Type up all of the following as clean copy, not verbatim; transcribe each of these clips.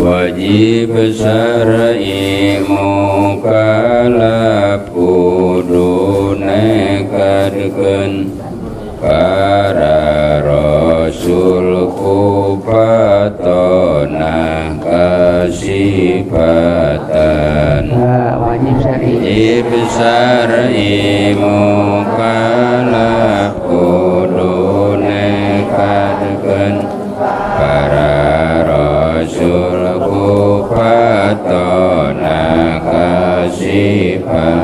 Wajib syar'i mukallaf kudu nekadkeun para rasul ku patonah kasifatan. Wajib syar'i. Wajib syar'i mukallaf kudu nekadkeun para rasul ku patonah kasifatan.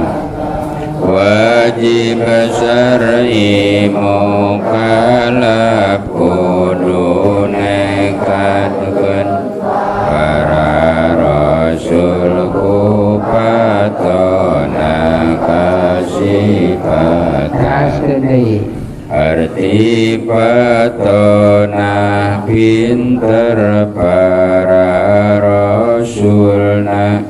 Wajib syar'i mukallaf kudu nekadkeun para rasul ku patonah kasifatan. Teraskeun deui. Arti patonah pinter para rasulna,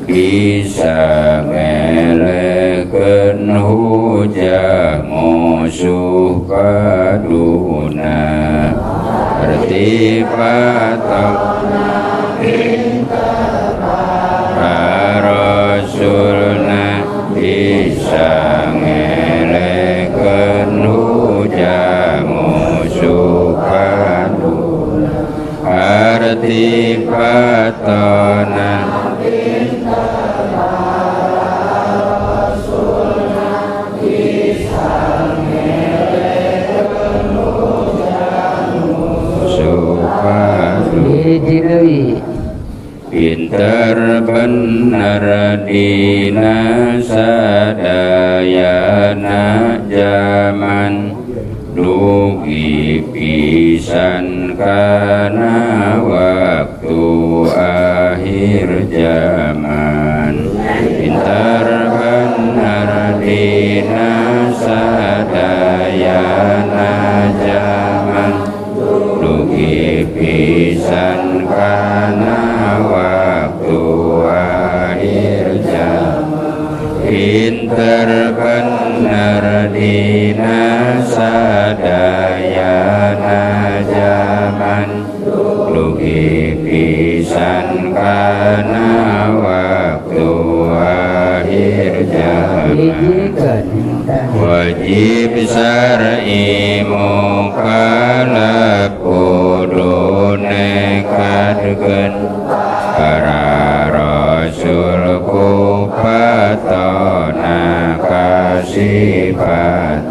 bisa ngelehkeun hujah musuh paduna. Arti patonah para rasulna, bisa ngelehkeun hujah musuh paduna. Arti patonah. Hiji deui. Pinter bener dina sadayana zaman, dugi pisan kana waktu akhir zaman. Pinter bener dina sadayana zaman, dugi pisan kana waktu akhir zaman. Pinter bener dina sadayana zaman, dugi pisan kana waktu akhir zaman. Hijikeun. Wajib syar'i mukallaf kudu nekadkeun para rasul ku patona kasifat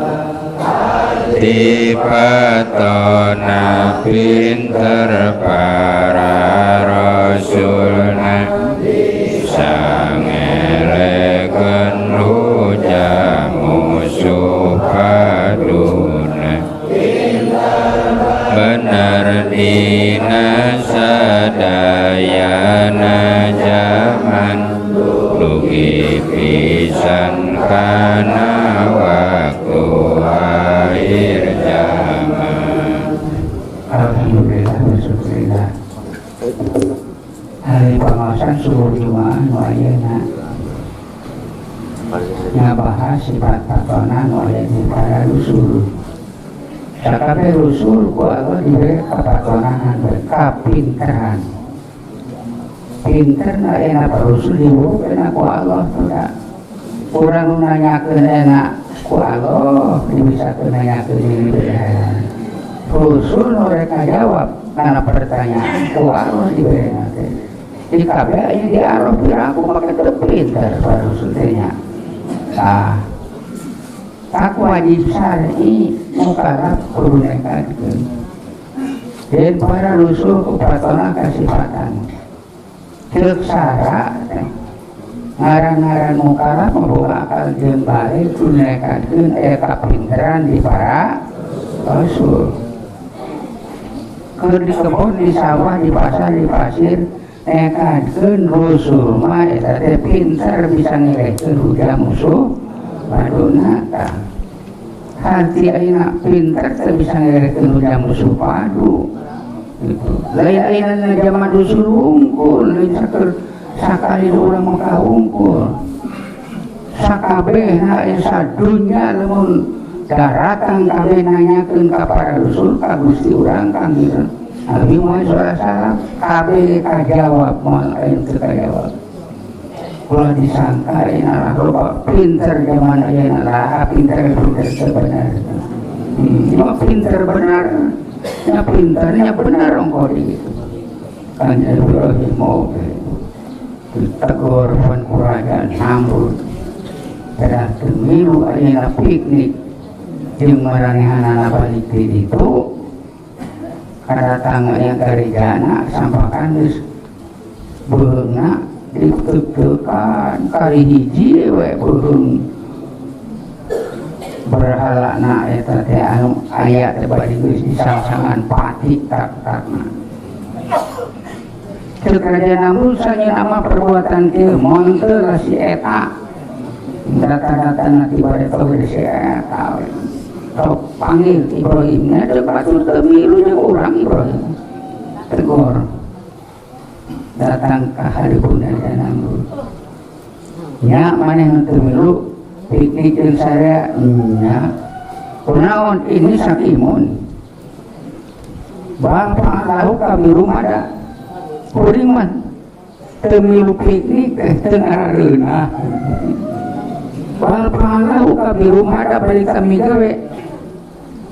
patona pinter para rasulna, sangelehkeun hujah musuh paduna. Bener dina sadayana zaman, dugi pisan kana waktu akhir zaman. Alhamdulillah wa syukurillah. Hari pengawasan subuh Jumaah nu ayeuna ngabahas sifat patona nu aya di para rusul. Sakabeh rusul ku Allah diberi kapatonahan, kapinteran. Pinter na enak rusul diwuruh enak ku Allah tidak. Urang nu nanyakeun enak ku Allah dibisakeun nanyakeun ini bere. Rusul nu rek ngajawab kana pertanyaan ku Allah dibere teh. Di kabeh aya di Arab piraku make teu pinter para rusul teh nya. Tah, aku wajib syar'i mukallaf kudu nekadkeun. Dan para rusul ku patona kasifatan. Ceuk sara teh ngaran-ngaran mukallaf membawa akal jeung balig kudu nekadkeun aya kapinteran di para rasul. Keur di kebon, di sawah, di pasar, di pasir, nekadkeun rusul mah eta teh pinter bisa ngelehkeun hujah musuh paduna. Tah, harti ayeuna pinter teh bisa ngelehkeun hujah musuh padu gitu. Lain ayeuna zaman rusul wungkul, lain sakur sakali urang mah wungkul. Sakabehna aya sadunya lamun daratang kabeh nanyakeun ka para rusul ka Gusti urang kang Nabi Muhammad SAW kabeh kajawab moal aya teu kajawab. Ulah disangka ayeuna lah pinter zaman ayeuna lah pinter pinter sebenarnya. Cuma pinter benar, nya pinternya benar ongko gitu. Kanjeng Ibrahim mau ditegur pan kerajaan Namrud. Pada milu ayeuna piknik jeung maranehanana balik di ditu. Kadatang aya garejana sampakan geus beungeuna diteuk-teukan kali hiji we beuheung berhalana eta teh anu aya teh bari geus disangsangan patik tak-takna. Ceuk Raja Namrud sanyeun ama perbuatan kieu moal teu lah si eta. Data-data ti bade teu si eta. Sok panggil Ibrahim nya ceuk batur teu milu jeung urang Ibrahim. Tegur. Datang ka hareupeun Raja Namrud. Nya maneh nu teu milu piknik jeung saya nya. Kunaon ini sakimun. Bapak lahu kami rumada. Kuring mah teu milu piknik teh teu ngarareunah. Bapak lahu kami rumada balik kami gawe.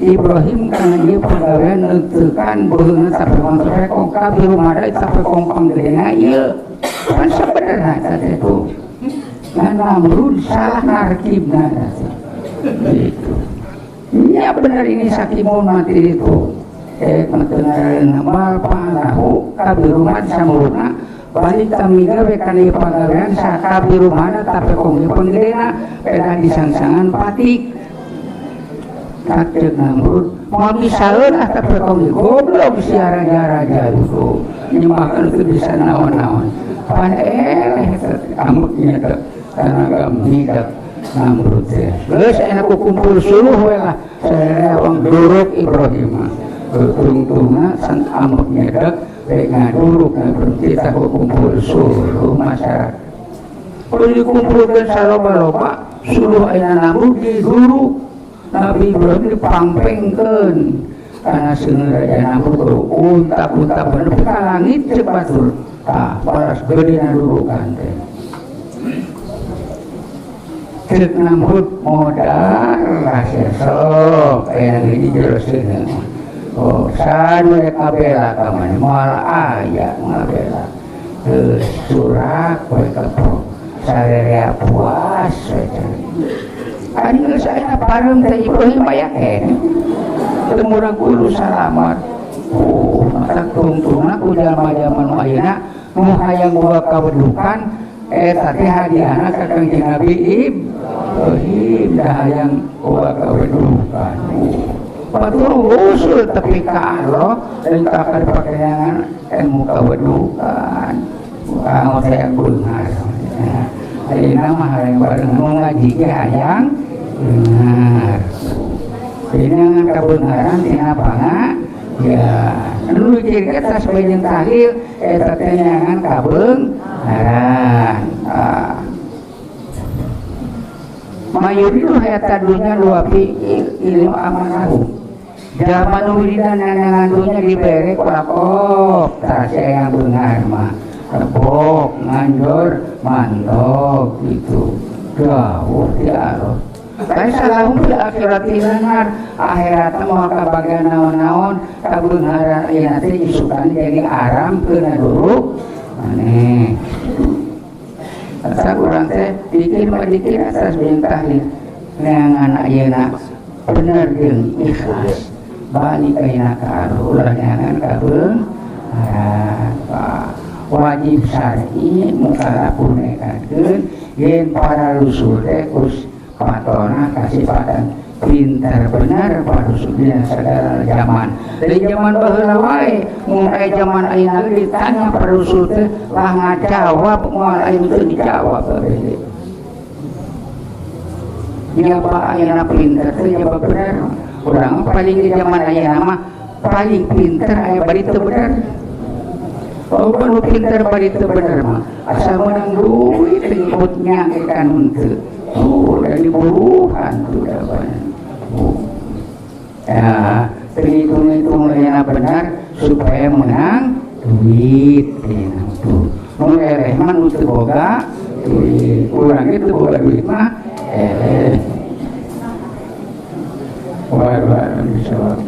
Ibrahim kana ieu pagawean neuteukan beuheungna sampai kong kami rumada sampai kongkong gedena ieu. Kan sabenerna eta teh tuh. Nah, Namrud salah narkibna gitu. Ya bener ini sakimun mati itu. Mal palahu kabirumad samurna balik kami gawe kana ieu pagawean sakabirumana tapi kong ieu panggedena pedah disangsangan patik. Kaceuk Namrud moal misaeun ah tapi kong ieu goblok sia raja-raja itu nyembahkeun teu bisa naon-naon. Pan eleh ambeknya teh tanaga midak Namrud teh. Geus enak kumpul suluh we lah sareng duruk Ibrahim. Tungtungna san ambek nyedek rek ngaduruk kita kumpul suluh masyarakat. Kudu dikumpulkeun saloba-loba suluh ayeuna Namrud diduruk Nabi Ibrahim dipangpengkeun kana seuneu Raja Namrud untap-untap nepi ka langit ceuk batur. Tah baras gede durukan teh. Ceuk Namrud modar lah sok aya di jero seuneu. Oh, sanu rek ngabela ka maneh moal aya ngabela. Geus surak we kepok. Sarerea puas we cenah. Ari geus aya pareum teh Ibrahim aya keneh. Teu murang kudu salamat. Oh, mata tungtungna ku jalma-jalma nu ayeuna nu hayang boga kawedukan eta teh hadiahna ka Kangjeng Nabi Ibrahim da hayang boga kawedukan. Batur usul tepi ka Allah dan kakak pakaian ilmu kawedukan. Kang saya beunghar. Ayeuna mah hayang bareng nu ngaji ge hayang beunghar. Ini ngan kabeungharan tina panga ya nu ciri tas bae tahlil eta teh nyangan kabeungharan. Ah. Mayuridu hayata dunya luapi ilmu amalahu. Zaman wiridan nanangan dunya dibere ku lakop tah yang beunghar mah rebok nganjor mantok gitu jauh di Allah. Laisa lahum fil akhirati nar akhirat mah kabagian naon-naon kabeungharan ayeuna teh isukan jadi aram keuna duruk maneh. Asa urang teh dikir mah dikir atas jeung tahlil neangan ayeuna bener jeung ikhlas balik ayeuna ka Allah ulah neangan kabeungharan. Wajib syar'i mukallaf nekatkeun yen para rusul teh kus patona kasipatan pintar benar para rusul dina sagala zaman. Dari zaman baheula wae mun aya zaman ayeuna ge ditanya para rusul teh lah ngajawab moal aya teu dijawab kabeh. Jaba ayeuna pinter teh jaba bener. Urang paling di zaman ayeuna mah paling pinter aya bari teu bener. Oh, nu pinter bari teu bener mah asa meunang duit teh nyebutnya ge kan henteu. Oh, dari buruhan tuh jawabannya. Oh. Ya, terhitung-hitung ayeuna benar Supaya menang duit. Tuh, nu eleh mah nu teu boga duit. Urang itu boga duit mah eleh. Wah, bisa.